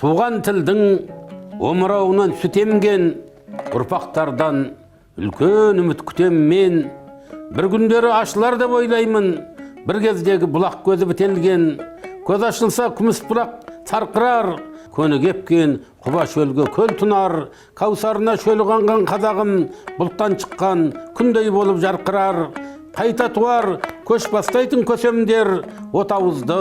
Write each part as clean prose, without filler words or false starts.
Туған тілдің омырауынан сүт емген ұрпақтардан үлкен үміт күтем мен. Бір күндері ашылар деп ойлаймын бір кездегі бұлақ көзі бітелген. Көз ашылса, күміс бұлақ сарқырар, көні кепкен құба шөлге көл тұнар. Кәусарына шөлі қанған қазағым бұлттан шыққан күндей болып жарқырар. Қайта туар көш бастайтын көсемдер, от ауызды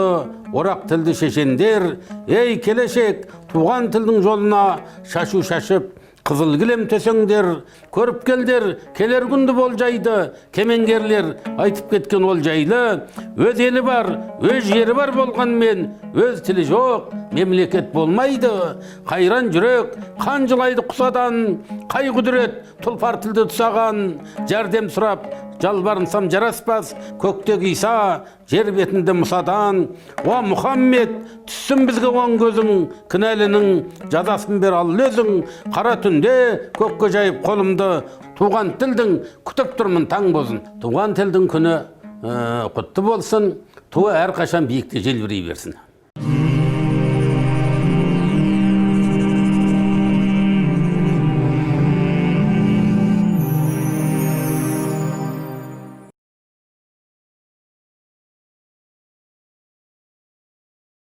орақ тілді шешендер. Ей, келешек, туған тілдің жолына шашу шашып, қызыл кілем төсеңдер. Көріпкелдер келер күнді болжайды, кемеңгерлер айтып кеткен ол жайлы. Өз елі бар, өз жері бар болғанмен, өз тілі жоқ мемлекет болмайды. Қайран жүрек, қан жылайды құсадан. Қай құдірет тұлпар тілді тұсаған? Жәрдем сұрап жалбарынсам, жараспас көктегі Иса, жер бетінде Мұсадан. О, Мұхаммед, түссін бізге оң көзің, кінәлінің жазасын бер ал өзің. Қара түнде көкке жайып қолымды, туған тілдің күтіп тұрмын таң бозын. Туған тілдің күні құтты болсын, туы әрқашан биікте желбірей берсін.